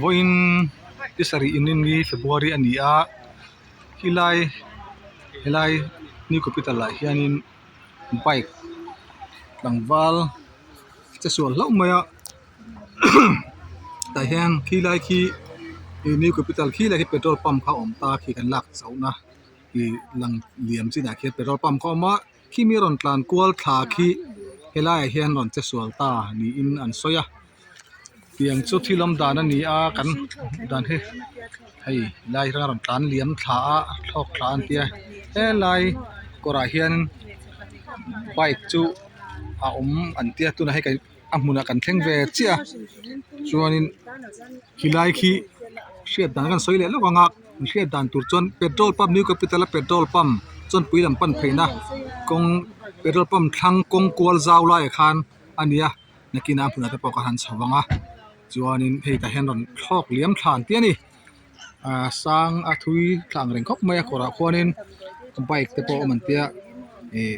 Vawiin ni sarih in ni February a ni a helai helai new capital ah hianin bike tlangval che sual hlauh mai a tah hian khilai khi new capital khilai khi petrol pump kha a awm ta khi kan lak chhoh na ih lang liam chinah khian petrol pump kha a awm a. Khimi rawn tlan kual thla khi helaiah hian rawn che sual ta niin an sawi a tiang chu thil awm dan a ni a kan dan hi hei helai hi a rawn tlan liam thla a thlawk thla an tia helai kawrah hian bike chu a awm an tia tunah hei a hmunah kan thleng ve chiah a chuanin khilai khi hriat dan kan sawi leh lawk ang a hriat dan tur chuan petrol pump new capital a petrol pump chuan pui lam pan theihna kawng petrol pump thlang kawng kual zau laiah khan a ni a nakinah a hmunah te pawh ka han chho ang a chuanin hei tah hian rawn thlawk liam thla an ti a ni ah sang a thui thla ang reng khawp mai a kawrah khuanin bike te pawh a awm an tia ih.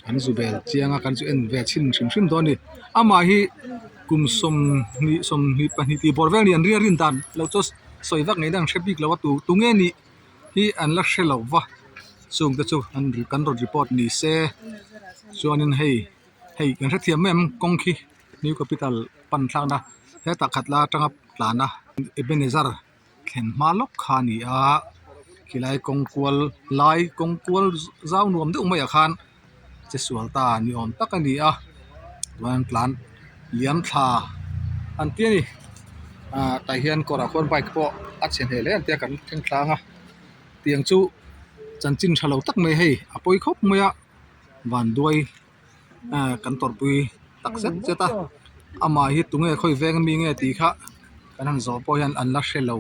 An zu bel chiang a kan chu en ve chhin hrim hrim dawn a ni amah hi kum sawmhnih sawmhnih pahnih tih bawr vel a ni an ria rin dan lo chu sawi vak ngei na an hre bik lo a tu tunge nih hi an la hre lo va chung te chu an kan rawn report ni se chuanin hei hei kan hrethiam mai ang kawng khi new capital pan thlakna hetah khat la atanga tlan a Ebenezer. Thlen hma lawk kha a ni a khilai kawng kual lai kawng kual zau nuam deuh maiah khan che sual ta ni awm tak a ni a chuan tlan liam thla an ti a ni ah tah hian kawrah khuan bike pawh a chhe hneh hle an tia kan thleng tlang a tiang chu chanchin tha lo tak mai hei a pawi khawp mai a vanduai. ah kan tawrhpui tak zet zet a amah hi tunge khawi veng ami nge tih kha kan han zawh pawh hian an la hre lo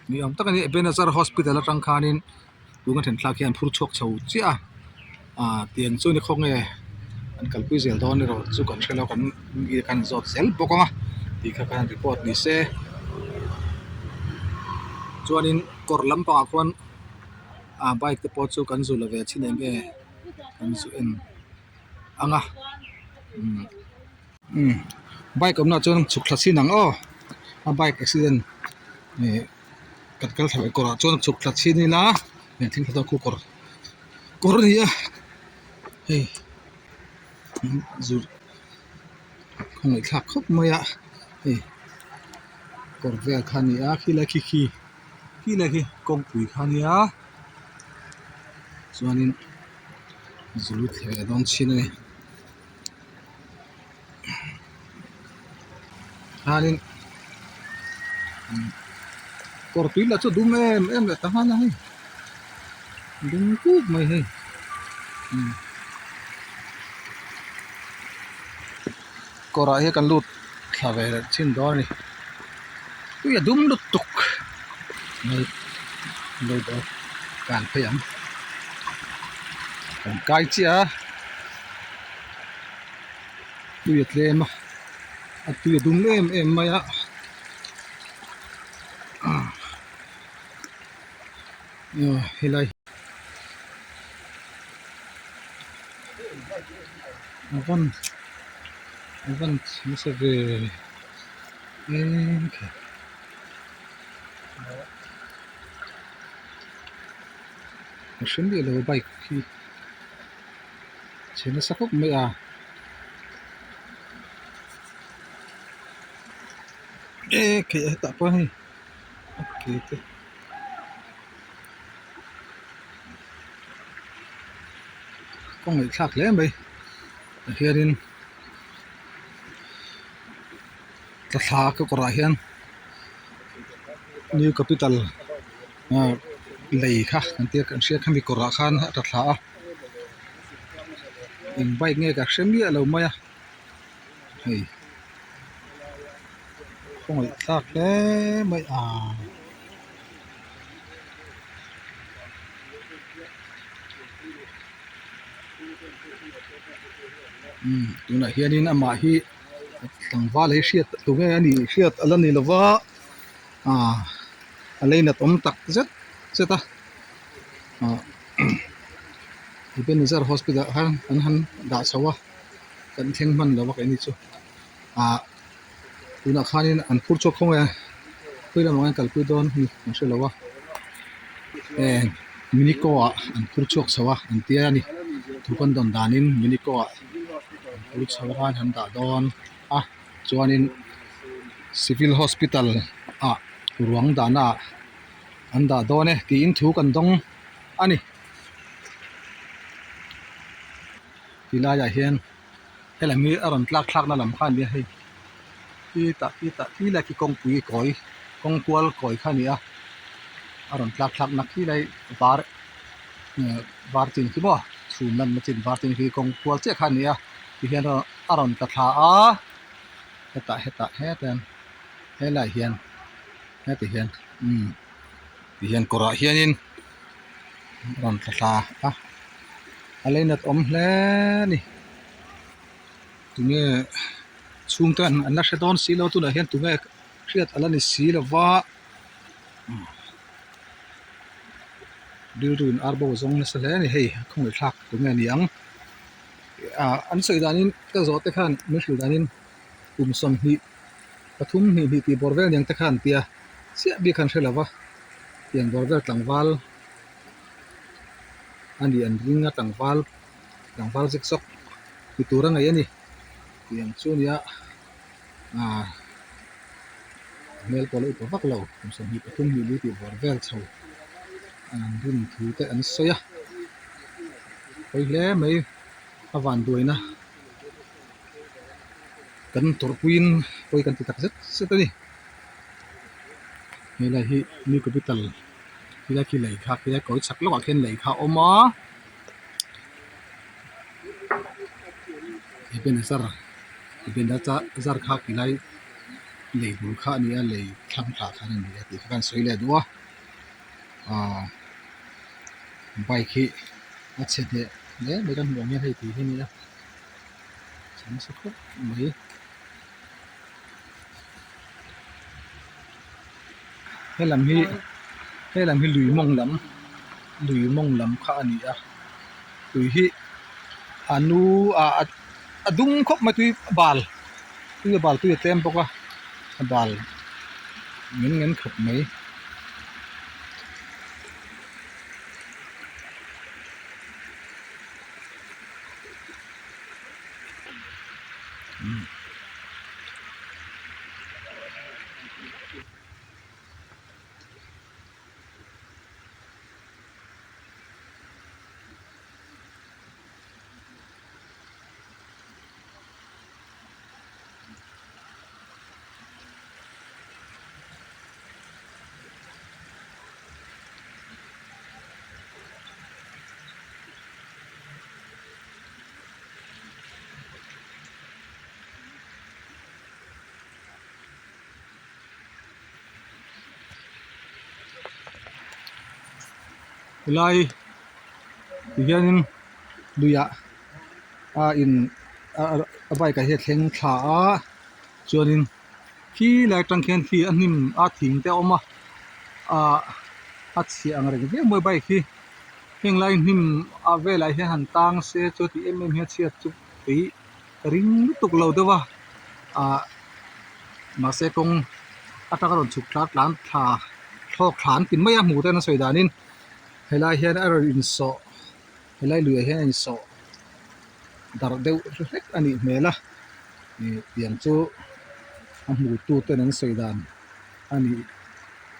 ni awm tak a ni Ebenezer hospital atang khanin tuna then thlak hian an phur chhuak chho chiah a ah tiang chu ni khawnge an kalpui zel dawn erawh chu kan hre lo kan mi khan zawt zel bawk ang a tih kha khan report ni se chuanin kawr lampangah khuan ah bike te pawh chu kan zu la ve chin eng nge. Kan zu en ang a umm umm bike awmna ah chuan chhuk thla chhin ang aw a bike accident ih kan kal thla leh kawrah chuan chhuk thla chhin ila heng thil kha kawr kawr a ni a hei zur khawngaih thlak khawp mai a hei kawr vel kha a ni a khilai khi khi khilai khi kawngpui kha a nia. Chuanin zu thla leh dawn chhin a ni chuanin kawr tui lah chu a dum em em leh ta nghal a hei dum kuk mai hei kawrah hian kan lut thla ve leh chhin dawn a ni tui a dum lutuk mai lo dawr kan phei ang kan kai chiah a tui a tlem a a tui a dum em em mai a helai a van a van chhe nasa ve eng kha ka hre miah lo bike hi chhe nasa khawp mai a e kei hetah pawh hei a ke te. Ka ngaihthlak hle mai tah hianin tla ka kawrah hian new capital ah lei kha kan tia kan hria khami kawrah khan a tla thla a eng bike nge ka hre miah lo mai a hei ka ngaihthlak hle mai a. Umm tunah hianin amah hi tlangval hi hriat tunge a nih hriat a la ni lo va ah a leinat awm tak zet zet a ah Ebenezer hospital ah khan an han dah chho a kan thleng hman lo a keini chu ah tunah khanin an phur chhuak khawng e. Khawi lamah nge kalpui dawn ni kan hre lo a eh minico ah an phur chhuak chho a an tia a ni thu kan dawn danin minico ah an phur chho a an dah dawn a chuanin civil hospital ah ruang dahna ah an dah dawn e tiin thu kan dawng a ni ti laiah hian. Helam hi a rawn tlak thlakna lam kha a ni a hei khitah khitah khilai khi kawngpui kawi kawng kual kawi kha a ni a a rawn tlak thlakna khilai var eh var chin khi maw chhum lanna chin var chin khi kawng kual chiah kha a ni a tihian a rawn tla thla a hetah hetah hetah hian helaiah hian heti hian umm tihian kawrah hianin a rawn tla thla a a leinat awm hle a ni tunge chhungte an la hre dawn si lo tunah hian tunge hriat a la ni si lo va rilru in ar bo a zawng nasa hle a ni hei a khawngaih thlak tunge a ni ang ah an sawi danin ka zawh te khan min hrilh danin kum 20 pathum hnih hnih tih bawr vel niang te khan an tia chiah bik khan hre lo va tiang bawr vel tlangval a ni an ring a tlangval tlangval zek zawk ni tur a ngaih a ni tiang chu a nia ah hmel pawh a la upa vak lo kum 20 pathum hnih li tih bawr vel chho an rin thu te an sawi a pawi hle mai a vanduaina kan tawrhpuiin pawi kan ti tak zet zet a ni helai hi new capital helai khi lei kha helai kawi chhak lawkah khian lei kha a awm a Ebenezer Ebenezer kha tilai lei bul kha a ni a lei thlang thla khan a ni a tih kha kan sawi leh duh a aaa bike hi a chhe hneh hle mai kan hmuh ang hian hei tih hi a ni a chhe nasa khawp mai. Helam hi helam hi lui mawng lam lui mawng lam kha a ni a tui hi a nu ah a dum khawp mai tui bal tui a bal tui a tlem bawk a a bal ngen ngen khawp mai. Helai ti hianin luiah a in a bike ah hian a thleng thla a chuanin khi lai atang khian khi a hnim a thing te a awm a ahh a chhia ang reng viau mai bike hi heng lai hnim a velah hian han tang se chu ti em em hian chhiat chu tui ka ring lutuk lo deuh a ahh mahse kawng atanga rawn chhuk thla tlan thla thlawk thla an ti mai a hmuh te an sawi danin helai hian a rawn insawh helai luiah hian a insawh darh deuh hlek a nih hmel a ih tiang chu a hmu tu ten an sawi dan a ni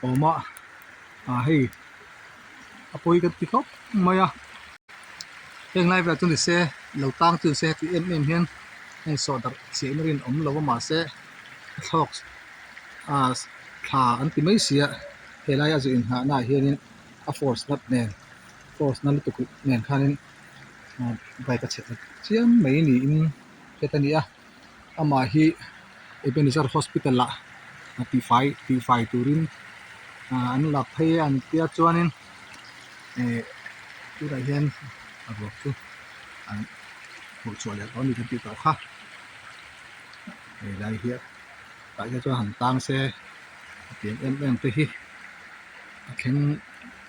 awm a ah hei a pawi ka ti khawp mai a heng lai velah chuan nise lo tang chu nise heti em em hian heng sawh darh chiah in a rinawm lo a mahse a thlawk ah thla an ti mai si a helai a zu inghah na ah hianin a force nat nen force na lutuk nen khanin ah bike a chhe ta chiam mai niin hriat a ni a amah hi Ebenezer hospital ah a tihfai tihfai turin ah an la phei a an tia chuanin eh tunah hian a ruak chu an hmuh chhuah leh tawh a ni kan tih tawh kha helai hi tah hian chuan han tang se a pian em em te hi a thleng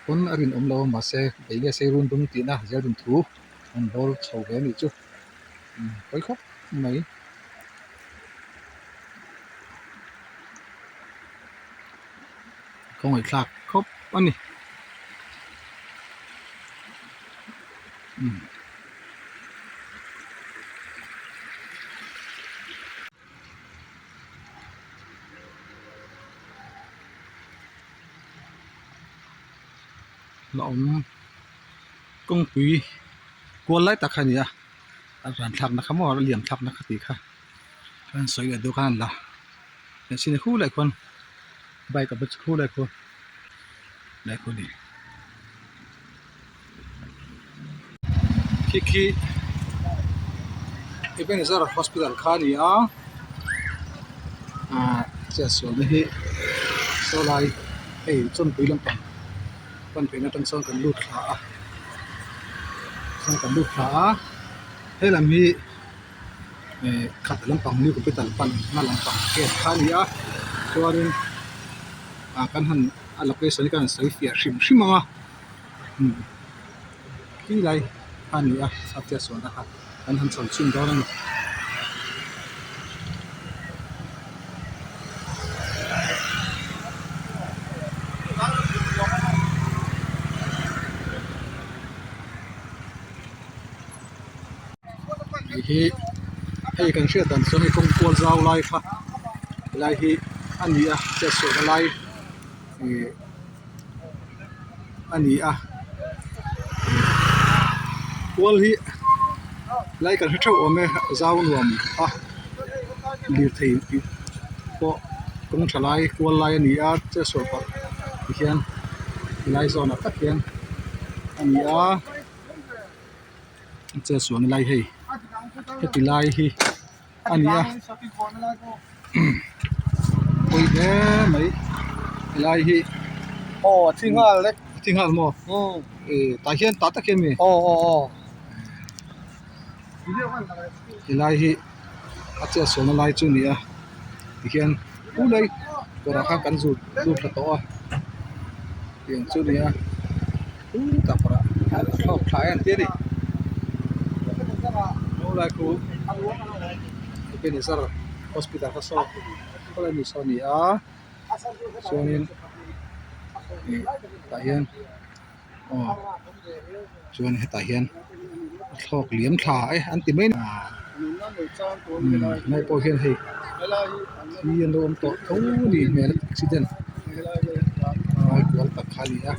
pawn a rinawm lo a mahse bei nge sei run dum tihna zel dun thu an bawl chho ve a nih chu pawi khawp mai. Khawngaih thlak khawp a ni. Umm. La awm kawngpui kual lai tak kha a ni a a ran thlakna kha maw a liam thlakna kha tih kha an sawi leh deuh khan an la chhin a khu leh khuan bike a khu leh khu leh khu a ni khi khi Ebenezer hospital kha a ni a ahh chetsualna hi saw lai hei chawnpui lampang pan pheiin atang chuan kan lut thla a chuan kan lut thla a helam hi eh khat lampang new capital pan na lampang gate kha a ni a chuanin ah kan han a location hi kan han sawi fiah hrim hrim ang a umm khi lai kha a ni a chhakchhiat sualna kha kan han chho chhin dawn a ni. Hei hi hei kan hriat dan chuan hei kawng kual zau lai kha helai hi a ni a chetsualna lai ihh a ni a kual hi helai kan hre theuh awm e zau nuam a lirthei pawh kawng tha lai kual lai a ni a chetsual palh tihian helai zawnah tak hian a ni a. Chetsualna lai hei heti lai hi a ni a pawi hle mai helai hi aw a thi nghal lek a thi nghal maw eh tah hian tah tak hian mi aw aw aw helai hi a chetsualna lai chu a ni a tihian ulai kawrah khan kan zut lut thla tawh a tiang chu a ni a. Thlawk thla em tia ni helai khu Ebenezer hospital kha saw khawlai mi saw a ni a chuanin ih tah hian aw chuan hetah hian a thlawk liam thla e an ti mai a ni pawh hian hei thi an lo awm tawh tho a nih hmel accident lai kual tak kha a ni a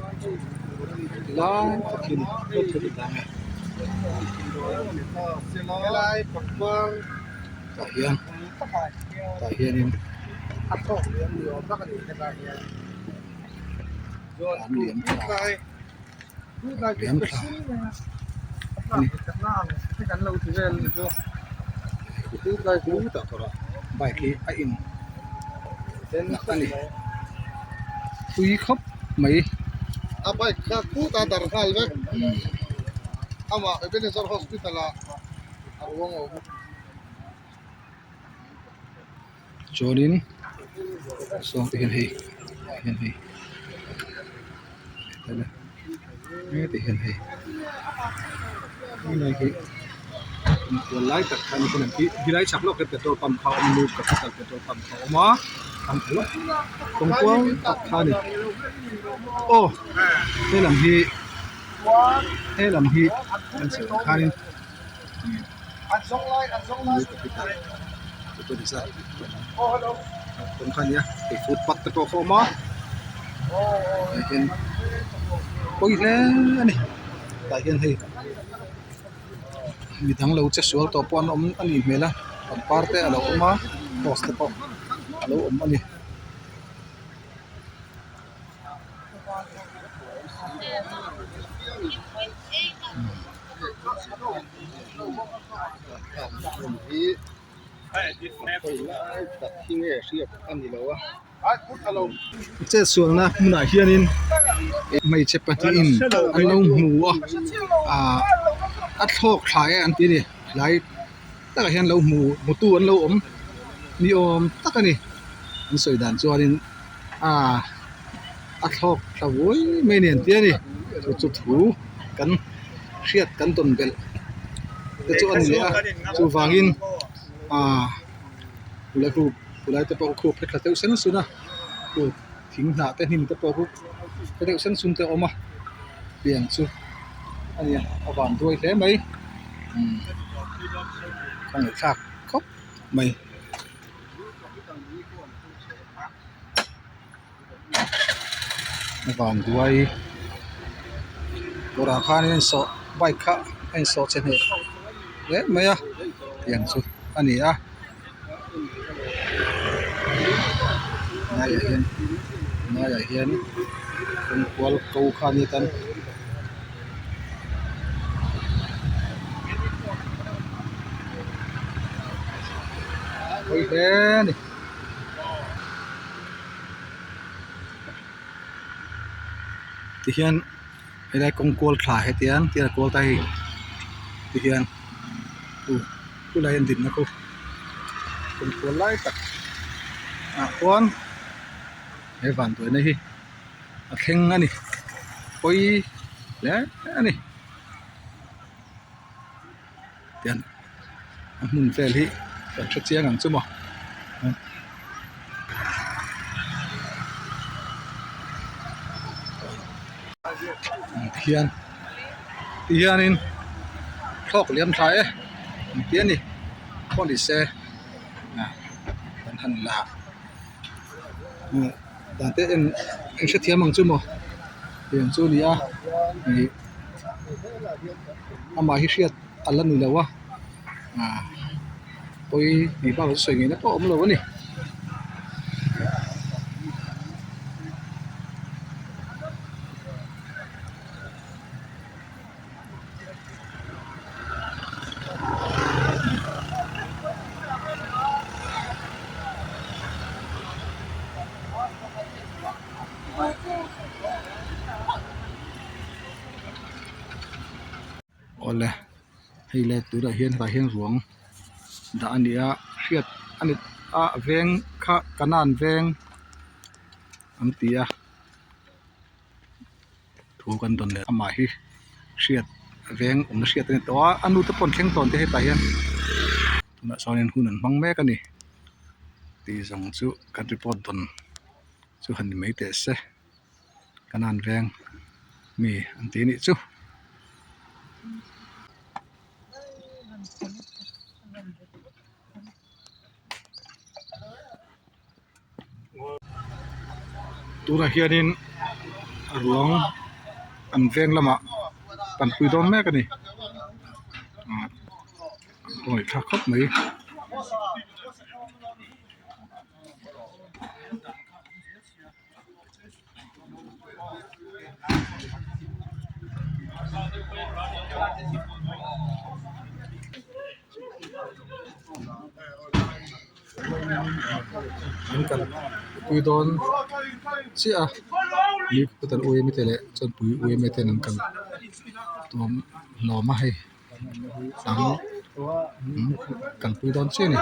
tilai tak hi a ni tah hian tah hianin an liam thla liam thla a ni bike hi a in a ni tui khawp mai. A bike kha khut a dar nghal vek amah Ebenezer hospital ah a ruang a awm. Chuanin sawng te hian hei tah hian hei heti hian hei helai hi inkual lai tak khan helai chhak lawk hi petrol pump kha a awm a capital petrol pump kha a awm a kawng kual tak kha a ni aw helam hi helam hi kan sawi ang khanin. Kawng kha a ni a hei footpath te pawh a awm a tah hian pawi hle a ni tah hian hei midang lo che sual tawh pawh an awm a nih hmel a pangpar te a lo awm a post te pawh a lo awm a ni. Chetsualna hmunah hianin hmeichhe pahnihin an lo hmu a ahh a thlawk thla e an ti a ni tlai takah hian lo hmu hmutu an lo awm ni awm tak a ni an sawi dan chuanin ahh a thlawk thla vuai mai a ni an ti a ni chu chu thu kan hriat kan tawn belh te chu a ni leh a chuvangin ahh lehkhabu palai te pawh a khup hi tha deuh sen sun a. Thing hnah te hnim te pawh khu te deuh sen sum te a awm a tiang chu a nia a van duai hle mai umm ka ngaihthlak khawp mai. A van duai kawrah khan in sawh bike kha a insawh chhe hneh hle mai a tiang chu a ni a. Laiah hian laiah hian kawng kual ko kha a ni tan pawi hle a ni. Tihian helai kawng kual thla hetiang tia kual ta hei tihian khulai an dinna khu kawng kual lai tak ah khuan he vanduaina hi a thleng a ni pawi hle a ni tian a hmun vel hi kan hre chiang ang chu maw. Tihian tihianin thlawk liam tha e an ti a ni pawh ni se ah kan han la dan te en en hrethiam ang chu maw tiang chu a ni a ih amah hi hriat a la ni lo a ah pawi tih bak sawi ngaihna pawh a awm lo a ni. Awle hei le tunah hian hetah hian ruang dah a ni a hriat a ni a veng kha kanan veng an ti a thu kan dawn leh amah hi hriat veng awmna hriat a ni tawh a a nu te pawh an thleng tawn te hetah hian tunah chuanin hun an hmang mek a ni tih zawng chu kan report dawn chu han ni mai teh se. Kanan veng mi an ti anih chu. Tunah hianin a ruang an veng lamah panpui dawn mek a ni ah a ngaihthlak khawp mai. An kal pui dawn chiah a mi putar ui ami te leh chawnpui ui ami ten an kal tuam hlawm a hei an kalpui dawn chiah a ni.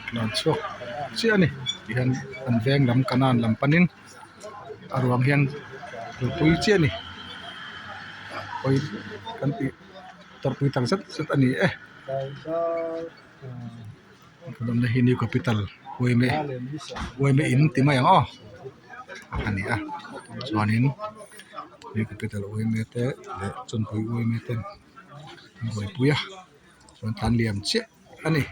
Tlan chhuak chiah a ni tihian an veng lam kanan lam panin a ruang hian kalpui chiah a ni pawi kan tih tawrhpui tak zet zet a ni e. Kan hi new capital uaime uaime in ti mai ang aw a ni a chuanin new capital uaime te leh chawnpui uaime ten an buaipui a chuan tlan liam chiah a ni.